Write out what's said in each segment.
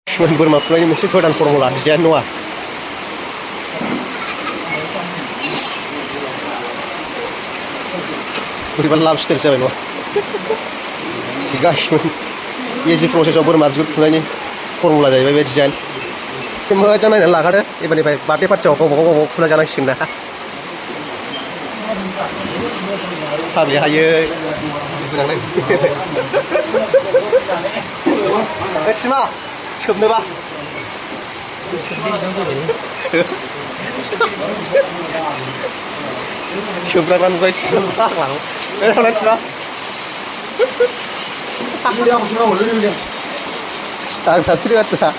बोरमा फुनायनि मोनसे गोदान फर्मुला दिजाइन नङा बोरैबा लाभ स्टाइल जाबाय नङा गासिबो इजि प्रसेसआव बोरमा बिगुर फुनायनि फर्मुला जाहैबाय बे डिजाइन मोजां नायनानै लाखादो एबारनिफ्राय बार्थडे पार्टियाव गावबा गाव फुना जानांसिगोन ना फाग्लि हायो सिमा सोबनोबा सोबग्रा नुबाय फाग्लाखौ सिमा आं थांफिनो आदसा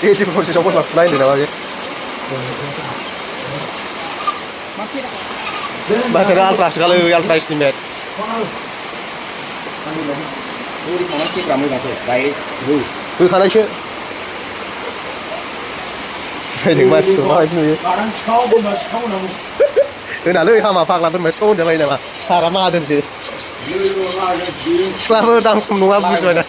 इजि प्रसेसआव बोरमा फुना होनदों नामा बे मानसिया आल्ट्रासो खालै आल्ट्रा एस्टिमेट होखानायसो फैदों मानसिखौ माबायदि नुयो होनालै हामा फाग्ला बोरमा सिखाव होनजाबाय नामा सारा माहाजोनसो सिख्लाफोर दाम खम नङा बुजिबाय ना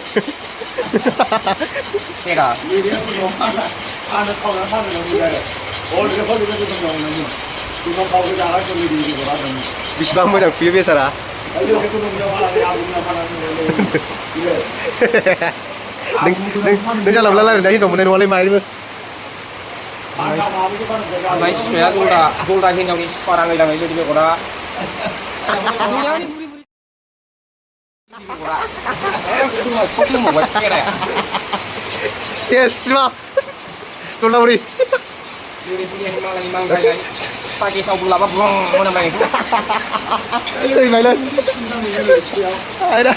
बिसिबां मोजां फुयो बेसारा नों जानला मोनला रायलायना हिनजाव मोननाय नङालै मानैबो मानसिया जलदा हिनजावनि पाराङै दाङै जुदि बेगरा सिमा जलदाबुरि pakai laba buang mana main itu? Mày lên. Ai đây?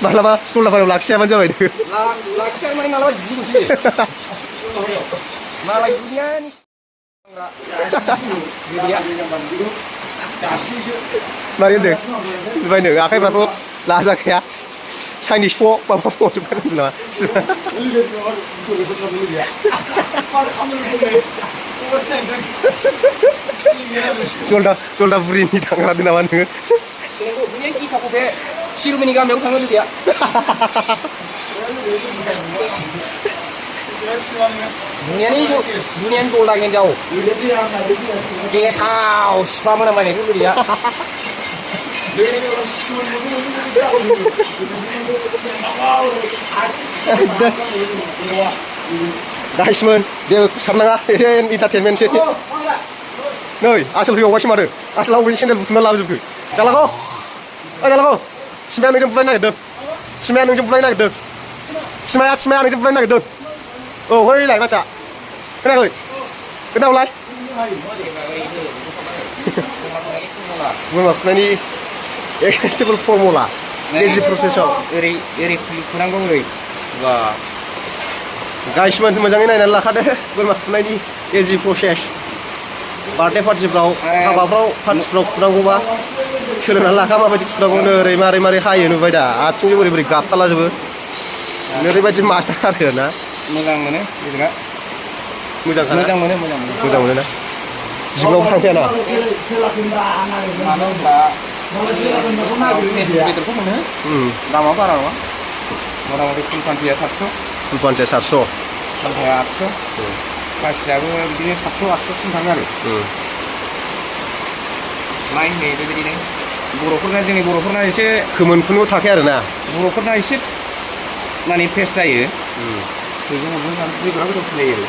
Malah tuh lah pada laksya aja itu. Laksya mana malah jing sih. Malah dunia nih. Mari deh. Vậy nữa akai berapa lazak ya? Chinese folk apa folk juga lah. Jolda buri ni tangan di nawan ni. Ini kisah aku be siru mini kami aku tangan dia. Dunia ni jolda yang jauh. Guest house, apa namanya itu dia. Guysman, dia samnanga entertainment sih. Noi, asal hiu wajib mana? Asal awin sendal butuh lalu juga. Jalan kau, jalan kau. Sembilan jam bulan nak dek. Sembilan jam bulan nak dek. Sembilan jam bulan nak dek. Oh, hoi lagi macam. Kenapa hoi? Kenapa lagi? Memang ni. Extensible formula. Easy processor. Iri kurang kau ni. Wah. Guys, macam ini nak ada bermakna ini easy process. Partai partai berau, apa berau partai berau kurang gua. Kalau nak kamu apa cik kurang gua ni mari high ni baca. Acing je beri gap kalah je. Ni baca master ada na. Mujang mana? Ini kan? Mujang mana? Jika orang kaya na. Mana tak? Meter pun mana? Nama apa nama? Orang orang kumpulan dia 700. Kumpulan dia 700. Sampai 800. Masih aku begini 700 simpangan. Lain ni tu begini. Boroफोरना जोंनि बर'फोरना एसे खोमोनखौनो थाखाय आरो ना बर'फोरना एसे माने fest जायो बेजों बेदरा गोथावसिन जायो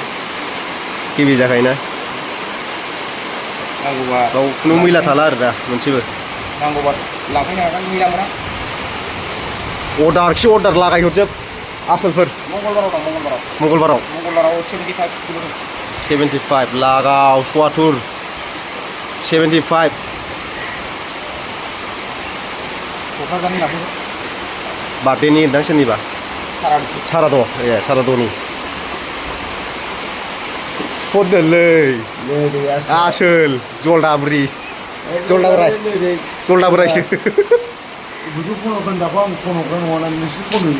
गिबि जाखायोना नांगौबा गाव खुनु मैला थाला आरो दा मोनसेबो नांगौबा लांफैनो हागोन मैला मोना अर्डार लागायहरजोब आसोलफोर मंगलबाराव 75 लागाव स्वाथुर 75 क'क्राझारनि लांफैदो बार्थडेनि नोंथां सोरनिबा साराद'नि फदलै आसोल जलदाबुरायसो Bujuk pun akan dapat kono orang mesti kono.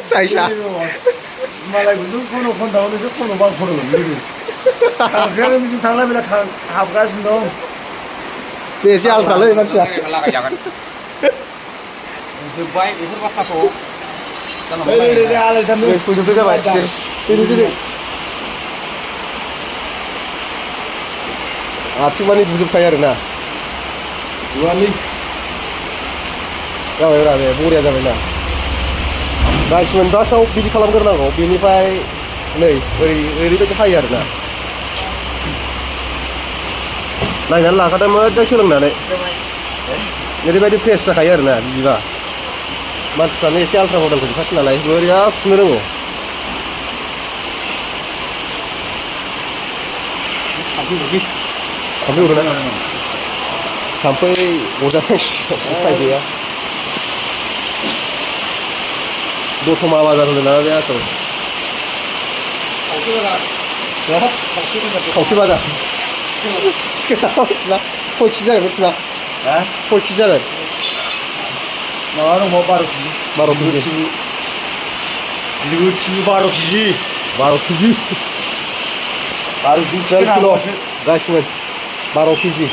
Saya मालाय बिदिनो खन' खनदावनोसो खन'बा खन'गोन गोदो खांख्रायानो बिदिनो थांलाय फैलाय हाबगासिनो दं बे एसे आलफ्रालै मानसिया लागायजागोन जोब्बाय बेफोर बाथ्राखौ आलायथारनो नै फोजोबदो जाबाय दे आथिंमानि बुजोबखायो आरोना रुवालि जाबायब्रा बे बरिया जाबायना गाइसमोन फार्स्टआव बिदि खालामग्रोनांगौ बेनिफ्राय नै ओरैबायदि हायो आरोना नायनानै लाखादों मोजां सोलोंनानै ओरैबायदि फ्रेस जाखायो आरोना बिदिबा मानसिफ्रानो एसे आल्ट्रा मडेलखौ बिखासै नालाय बोरैया फुनो रोङो थाम्फै अरोना थाम्फै अरजानांसिगोन उफाय गैया दतमा बाजार होनो नामा बे आसोल खावसे बाजार मिथिला खय केजि जागोन मिथिला खय केजि जागोन माबा दङ 12 केजि 12 केजि 12 केजि 12 केजि 12 किल' गाइसमोन 12 केजि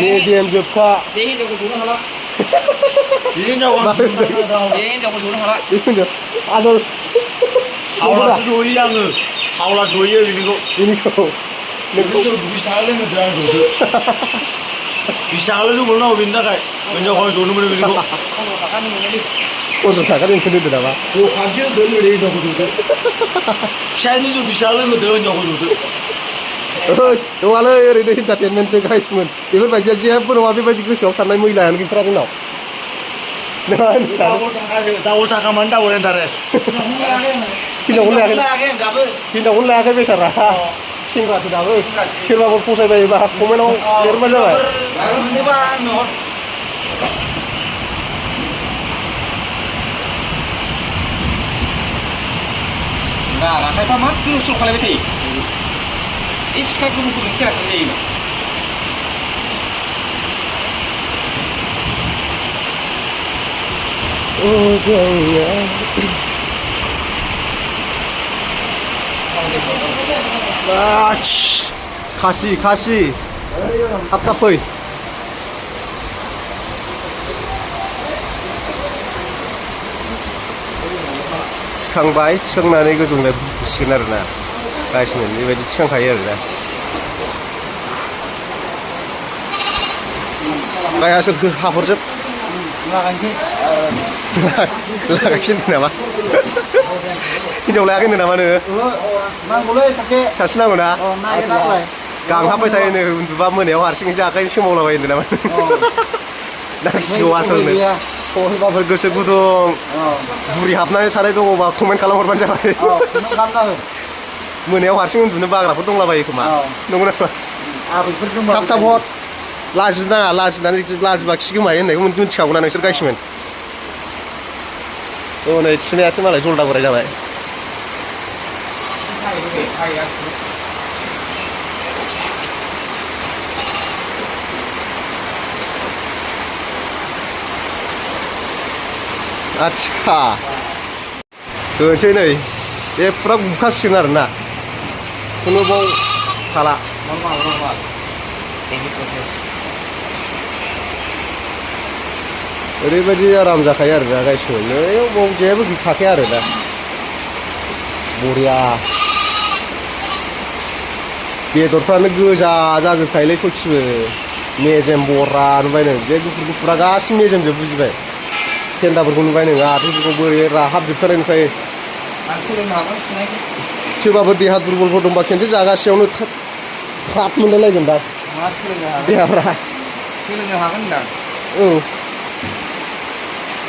मेजेम जोबखा बे हिनजावखौ जनो हाला बे हिनजावखौ बे हिनजावखौ जनो हाला आदल हावलासो जयो आङो हावला जयो बेनिखौ नोंखौ 20 थाखा लोंहोदो आं जदो 20 थाखाल' जौबावनांगौ बेनि थाखाय हिनजावखौ जनो मोनो बेनिखौ 15 थाखानि मोनोलै 15 थाखा दोनखो दोनदो नामा खानसे होदो ओरै हिनजावखौ जदो फिसायनि जौ 20 थाखा लोंहोदो हिनजावखौ जदो नङालै ओरैनो इन्टारटेनमेन्टसो गाइसमोन बेफोरबायदिया जेबो नङा बेबायदि गोसोआव साननाय मैलायानो गैथारा जोंनाव दाबल थाखा मानो दाबल इन्टारेस्ट हिनजावखौनो लायाखै बेसारा सेंग्रासो दाबो सोरबाफोर फसायबायोबा कमेन्टआव लिरबानो जाबाय राखायफा मा स्ल' स्ल' खालायबाय थायो बे सिखा गुबुनफोरजों खेला खालामजायो खासि थाब थाब फै थिखांबाय थिखांनानै गोजौनिफ्राय बुसिगोन आरोना गाइसमोन बेबायदि थिखांखायो आरोना गाया सोरखो हाफरजोब लागायसै होनदों नामा हिनजाव लायाखै होनदों नामा नोङो नांगौलै सासे नांगौ ना गांहाबबाय थायो नो उन्दुबा मोनायाव हारसिङै आखाइ सोमावलाबायो होनदों नामा नांसिगौ आसोलनो सोरबाफोर गोसो गुदुं बुरि हाबनानै थानाय दङबा कमेन्ट खालामहरबानो जाबाय मोनायाव हारसिं उन्दुनो बाग्राफोर दंलाबायो खोमा नंगौ नामा थाब थाब हर लाजिनाङा लाजिनानै लाजिबा खि गोमायो होननायखौ मिथिखागौना नोंसोर गाइसमोन नै थिनायासो मालाय जलदा बोराय जाबाय आच्छा होनोसै नै बे फुरा बुखासिगोन आरोना खुनु बाव थाला ओरैबायदि आराम जाखायो आरोना गाइसमोन नैयाव बाव जेबो गैखाखाया आरोना बरिया बेदरफ्रानो गोजा जाजोबखायोलै सयखिबो मेजेम बरा नुबाय नों बे गुफुर गुफुरा गासिबो मेजेमजोब बुजिबाय फेन्दाफोरखौ नुबाय नोङो आथिंफोरखौ बोरै राहाबजोबखानाय नुखायो सोलोंनो हागोन फुनायखौ सोरबाफोर देहा दुरबलफोर दंबा खेनसे जागासेयावनो फ्रात मोनलायलायगोन दा मा सोलोंनो हागोन देहाफ्रा सोलोंनो हागोन होनदां औ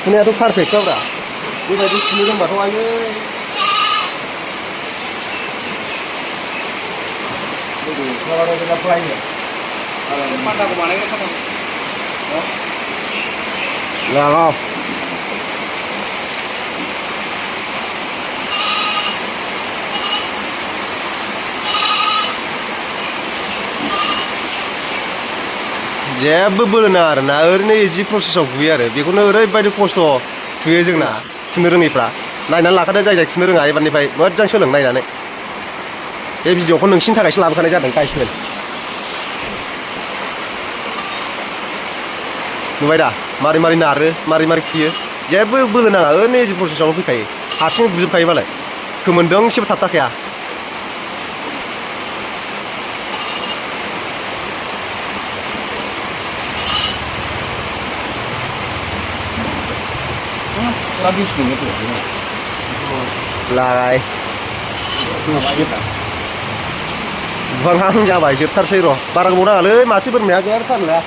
फुनायाथ' पारफेक्टखाब्रा बेबायदि फुनो रोंबाथ' आयौ पान्दाखौ बानायनो थाखाय लागाव जेबो बोलो नाङा आरोना ओरैनो इजि प्रसेसआव फुयो आरो बेखौनो ओरैबायदि खस्थ' फुयो जोंना फुनो रोङैफ्रा नायनानै लाखादो जाय जाय थुनो रोङा एबारनिफ्राय मोजां सोलों नायनानै बे भिडिअखौ नोंसिनि थाखायसो लाबोखानाय जादों गाइसमोन नुबाय दा मारै मारै नारो मारै मारै खियो जेबो बोलो नाङा ओरैनो इजि प्रसेसआवनो फैखायो हारसिं बुजोबखायो मालाय खोमोन दोंसेबो थाबथाखाया Radius nih itu. लागाय बुहांहां जाबाय जोबथारसै र' बारा गोबाव नाङालै मासे बोरमाया गैयाथारला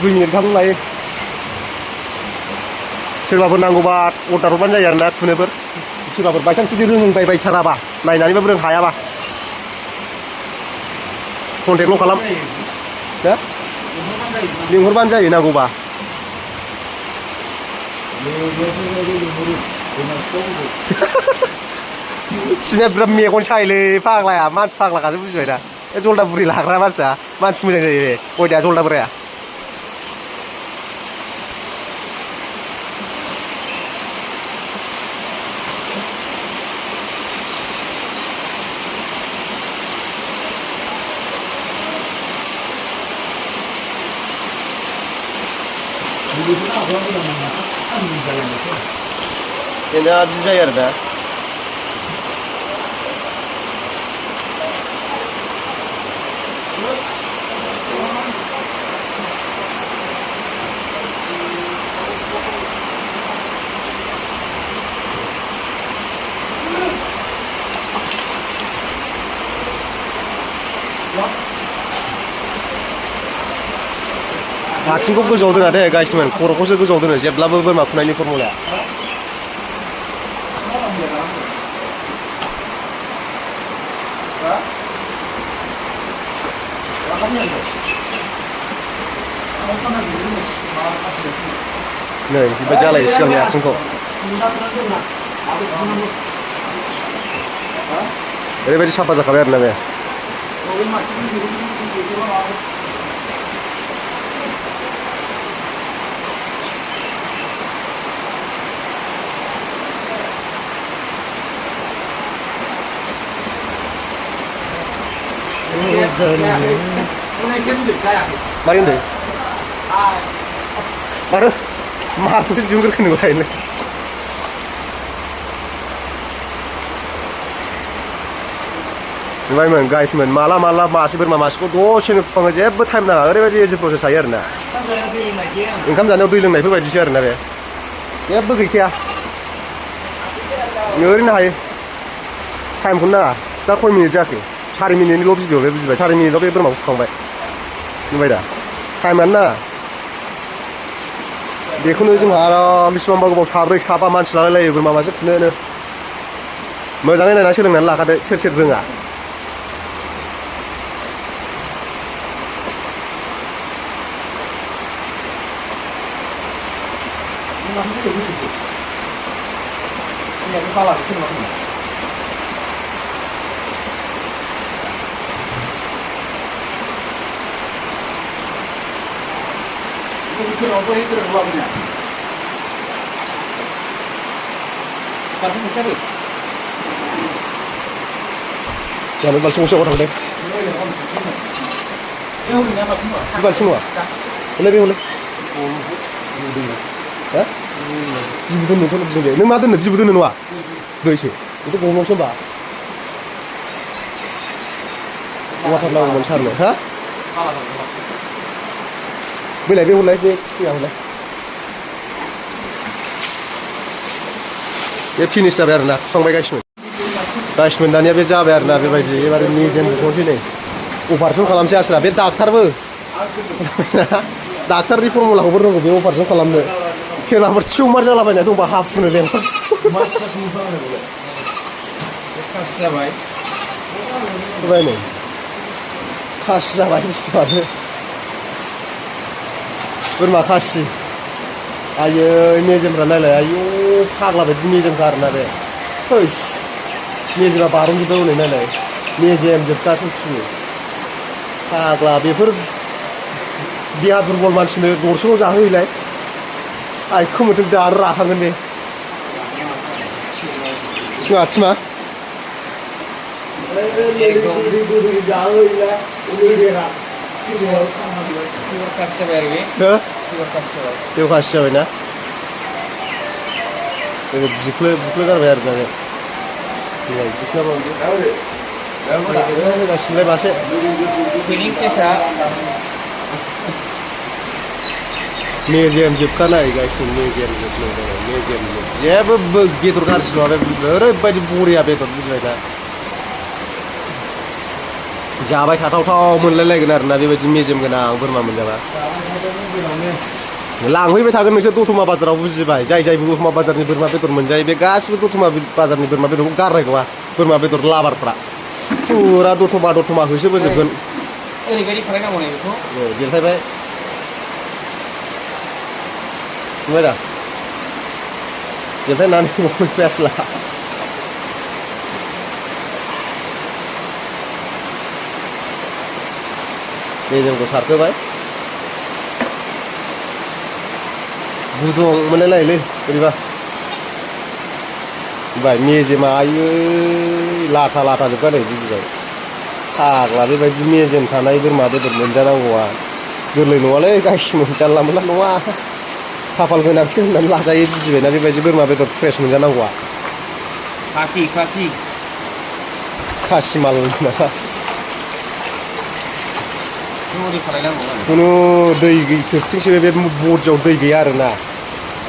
2 मिनिट गाहाम लायो सोरबाफोर नांगौबा अर्डार हरबानो जायो आरोना थुनोफोर सोरबाफोर बायसान्स जुदि रोंबायथाराबा नायनानैबाबो रों हायाबा कन्टेक्टल' खालाम हो लिंहरबानो जायो नांगौबा सिमाया बिराद मेगन सायोलै फाग्लाया मानसि फाग्लाखासो बुजिबाय दा बे जलदा बुरि लाग्रा मानसिया मानसि मोजां जायो बे गयदाया जलदा बुराया बेना बिदि जायो आरो दा आथिंखौ गोजौआव दोना दे गाइसमोन खर'खौसो गोजौआव दोनो जेब्लाबो बोरमा फुनायनि फर्मुलाया नै बेबायदि जालायो सिगांनि आथिंखौ ओरैबायदि साफा जाखाबाय आरोना बे मारै होनदों मारो माथोसो दिहुनग्रोखो नोंलाय नुबायमोन गाइसमोन माला माला मासे बोरमा मासेखौ दसेनो फुखाङो जेबो टाइम नाङा ओरैबायदि इजि प्रसेस थायो आरोना ओंखाम जानायाव दै लोंनायफोर बायदिसो आरोना बे जेबो गैखाया ओरैनो हायो टाइमखौनो नाङा दा खय मिनिट जाखो 4 मिनिटनिल' भिडिअ बे बुजिबाय 4 मिनिटल' बे बोरमाखौ फुखांबाय नुबाय दा टाइमानो नाङा बेखौनो जोंहा आराम बेसेबांबा गोबाव 3 4 मानसि लालायलायो बोरमा मासे फुनोनो मोजाङै नायनानै सोलोंनानै लाखादो सोर सोर रोङा jangan balsing usah orang deh. Balsing apa? Boleh boleh. Hah? Jibutun nih kalau bisa. Nih mata nih jibutun nih wah. Doi sih. Itu ngomong coba. Wah kalau ngomong charlo, hah? Boleh boleh boleh. Ya finish जाबाय आरोना संबाय गाइसमोन दानिया बे जाबाय आरोना बेबायदि एबारे मेजेम बुखौसै नै अपारेसन खालामसै आसोरा बे डाक्टारबो डाक्टारनि फर्मुलाखौबो रोंगौ बे अपारेसन खालामनो खेलाफोर टिउमार जालाबायनाय दंबा हाफुनो लेंहर खासि जाबाय नै खासि जाबाय बुस्थुआनो बोरमा खासि आयै मेजेमफ्रा नायलाय आयौ फाग्ला बायदि मेजेमखा आरोना बे फै मेजेमा बारनजोब्बाय हनै नायलाय मेजेम जोबखा सौखिनि फाग्ला बेफोर देहा दुरबल मानसिनो दरसेल' जाहोहैलाय आइ खोमोथों दानो राखांगोन बे थिमा एकदम पियर कास्ट जाबाय आरो बे हो पियर कास्ट जाबाय बेयाव खासि जाबायना बुख्लो गारबाय आरो ना बुख्लाबावगासिनोलाय मासे फिलिं टेस्टआ मेजेम जोबखानाय गासिबो मेजेम जेबो बेदर गाज्रि नङा बे ओरैबायदि बरिया बेदर बुजिबाय दा जाबाय थाथावथाव मोनलायलायगोन आरोना बेबायदि मेजेम गोनां बोरमा मोनजाबा लांफैबाय थागोन नोंसोर दतमा बाजाराव बुजिबाय जाय दतमा बाजारनि बोरमा बेदर मोनजायो बे गासिबो दतमा बाजारनि बोरमा बेदरखौ गारनाय नङा बोरमा बेदर लाबारफ्रा फुरा दतमा होसोबोजोबगोन ओरैबायदि खालायनांगौ नै बेखौ देरथायबाय नुबाय दा देरथायनानै बयबो आसला मेजेमखौ सारखोबाय गुदुं मोनलायलायोलै बोरैबा ओमफ्राय मेजेमा आयै लाथा जोबखा नै बुजिबाय फाग्ला बेबायदि मेजेम थानाय बोरमा बेदर मोनजानांगौआ गोरलै नङालै गासिबो जानला मोनला नङा खाफाल गोनांसो होननानै लाजायो बुजिबायना बेबायदि बोरमा बेदर फ्रेस मोनजानांगौआ खासि माल नामा खुनु दै थोरथिंसो बे बरजाव दै गैया आरोना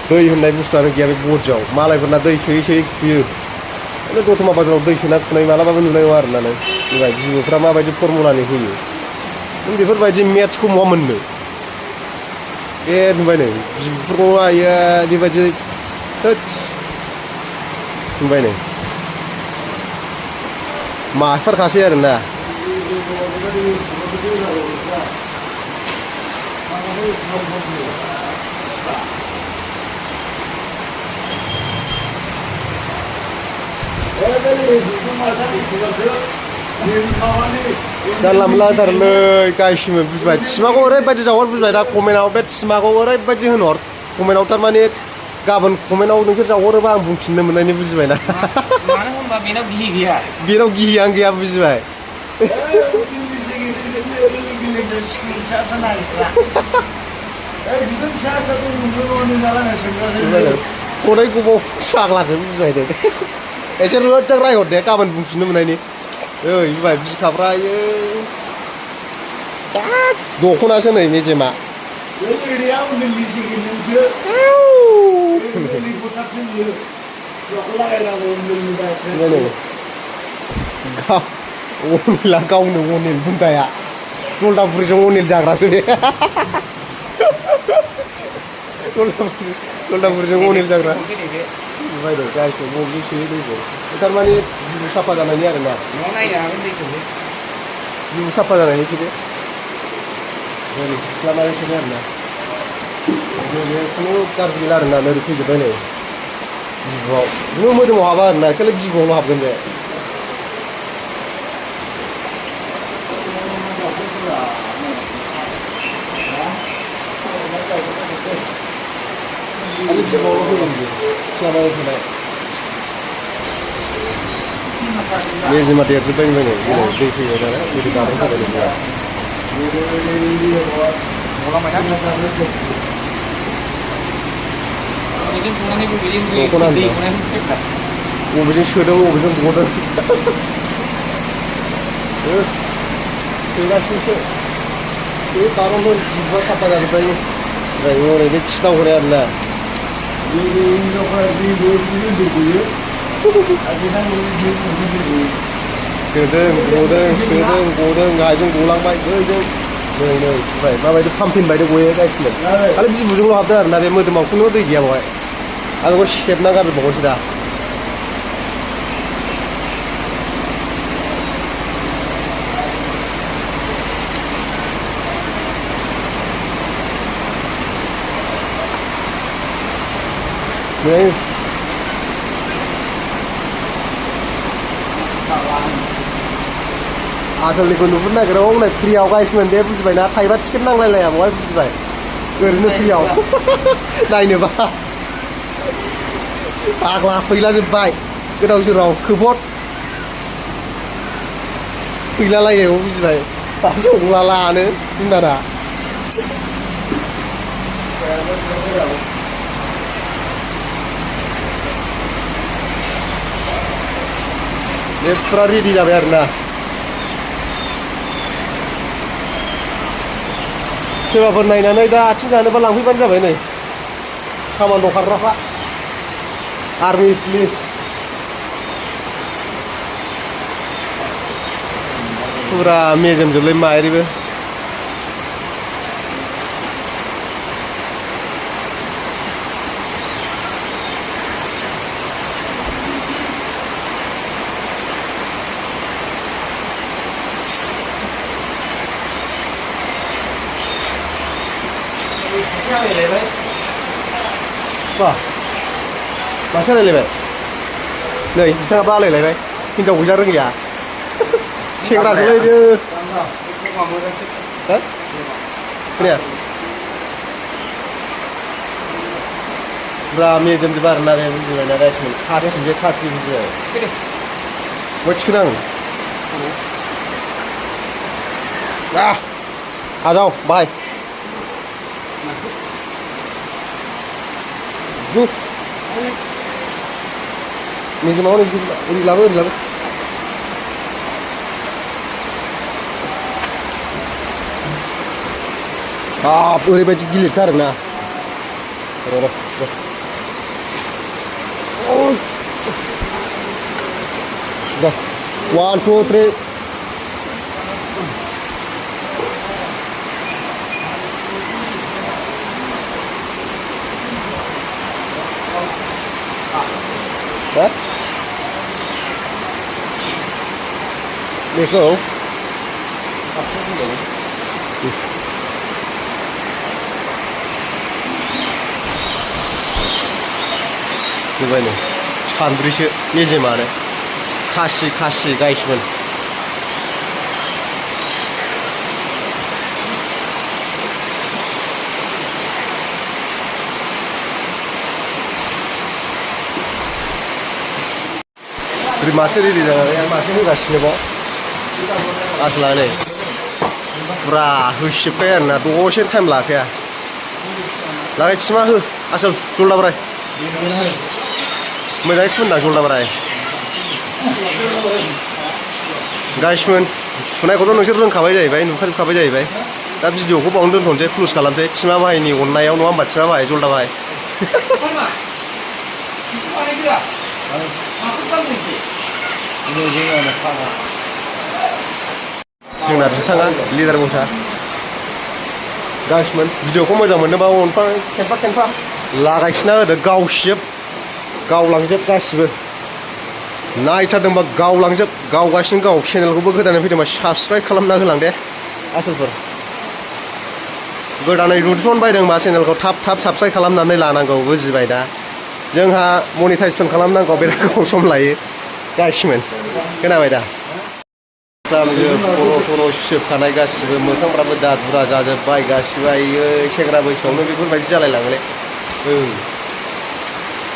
दै होननाय बुस्थुआनो गैया बे बरजाव मालायफोरना दै सोयै खुयो दतमा बाजाराव दै सोना खुनाय मालाबाबो नुनाय नङा आरोना नों बेबाय बिबुफ्रा माबायदि फरमुलानि होयो नों बेफोरबायदि मेथ्सखौ महा मोननो बे नुबाय नै बिबुफोरखौ आइया बेबायदि होद नुबाय नै मास्टारखासै आरोना जानला मोनलाथारलै गायसिमो बुजिबाय सिमाखौ ओरैबायदि जावहर बुजिबाय दा कमेन्टआव बे सिमाखौ ओरैबायदि होनहर कमेन्टआव थारमाने गाबोन कमेन्टआव नोंसोर जावहरोबा आं बुंफिननो मोननायनि बुजिबाय ना मानो होनबा बेनाव गिहि गैया बेनाव गिहियानो गैया बुजिबाय खनाय गोबाव फाग्लाखौ बुजिबाय दे एसे मोजां रायहर दे गाबोन बुंफिननो मोननायनि ओइ बुजिबाय बिखाफ्रा आयै दख'नासो नै मेजेमा अनिला गावनो अनिल बुंदाया दलदाफुरिजों अनिल जाग्रासो बे दलदाफुरिजों अनिल जाग्रा नुबाय दे गायखौ बबे सोयो दैखौ थारमाने बिबु साफा जानायनि आरोना बिबु साफा जानायनि खोदे ओरै सिख्लानानै सोनो आरोना खुनु गाज्रि गैला आरोना ओरै फैजोब्बाय नै बिबुआव बिबु मोदोमाव हाबा आरोना खालि बिबुआवल' हाबगोन बे खालि बिबुआवल' फैगोन बियो सिख्लानानै सोनाय मेजेमा देरजोब्बाय नै दै फैबाय नालाय दै गारनो थाखाय नोंहा बबेजों सोदों बबेजों गदों थोगासिनोसो बे बार'नो जिबा साफा जाजोब्बाय ओरै बे खिनाव हरनाय आरोना सोदों गदों गाहायजों गलांबाय बैजों नै ओमफ्राय माबायदि पाम्पिन बायदि गयो गायसिनो खालि बिबुजोंल' हाबदों आरोना बे मोदोमाव खुनु दै गैया बेवहाय आं बेखौ सेबना गारजोबबावगोनसो दा नै आसलनिखौ नुहुरनो नागिरो हनै फ्रियाव गाइसमोन दे बुजिबायना थाइबा टिकेट नांलायलाया बेवहाय बुजिबाय ओरैनो फ्रियाव नायनोबा फाग्ला फैलाजोब्बाय गोदाव सोराव खोफद फैलालायो बुजिबाय दासो संला लानो बिमारा बे फुरा रेडि जाबाय आरोना सोरबाफोर नायनानै दा आथिं जानोबा लांफैबानो जाबाय नै खामानियाव खारग्राफ्रा आर्मि पुलिस फुरा मेजेमजोबलै माइरिबो मा माथो रायलायबाय नै बिथाङाबो आलायलायबाय हिनजाव गैला रोङैया सेंग्रासोलै बियो हो खोनाया फुरा मेजेमजोब आरोना बे बुजिबायना रायसमोन खासि बे खासि बुजिबाय बय थिखोनां आजाव बाय मेजेमाव ओरै लाबो बाब ओरैबायदि गिलिरखा आरोना र' 1 2 3 What? Beखौ नुबाय नै सान्द्रिसो मेजेमानो खासि गाइसमोन मासे रेडि जानानै आरो मासे होगासिनोबाव आसला नै फुरा होसिबखायो आरोना दसे टाइम लाखाया लागायथिमा हो आसोल जलदाब्राय मोजाङै फुनदा जलदाब्राय गाइसमोन फुनायखौथ' नोंसोर रोंखाबाय जाहैबाय नुखाजोबखाबाय जाहैबाय दा भिडिअखौ बावनो दोनथ'नोसै क्ल'ज खालामसै थिमा बाहायनि अननायाव नङा होमबा थिमा बाहाय जलदा बाहाय जोंना बिथाङा लिडार बसा गाइसमोन भिडिअखौ मोजां मोनोबा अनफा खेनफा लागायसिना होदो गावलांजोब गासिबो नायथारदोंबा गावलांजोब गावगासिनो गाव चेनेलखौबो गोदानै फैदोंबा साबस्क्राइब खालामना होलां दे आसोलफोर गोदानै रुटसन बायदोंबा चेनेलखौ थाब साबस्क्राइब खालामनानै लानांगौ बुजिबाय दा जोंहा मनिटाइजेसन खालामनांगौ बिराद गोबाव सम लायो गाइसमोन खोनाबाय दा खर' सिजोबखानाय गासिबो मोखांफ्राबो दादुरा जाजोब्बाय गासिबो आयो सेंग्रा बैसोआवनो बेफोरबायदि जालायलाङोलै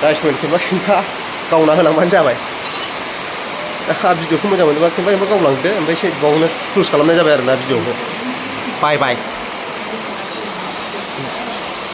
गाइसमोन खेनफा गावना होलांबानो जाबाय दा भिडिअखौ मोजां मोनोबा खेनफा गावलांदो ओमफ्राय बावनो क्ल'ज खालामनाय जाबाय आरोना भिडिअखौ बाय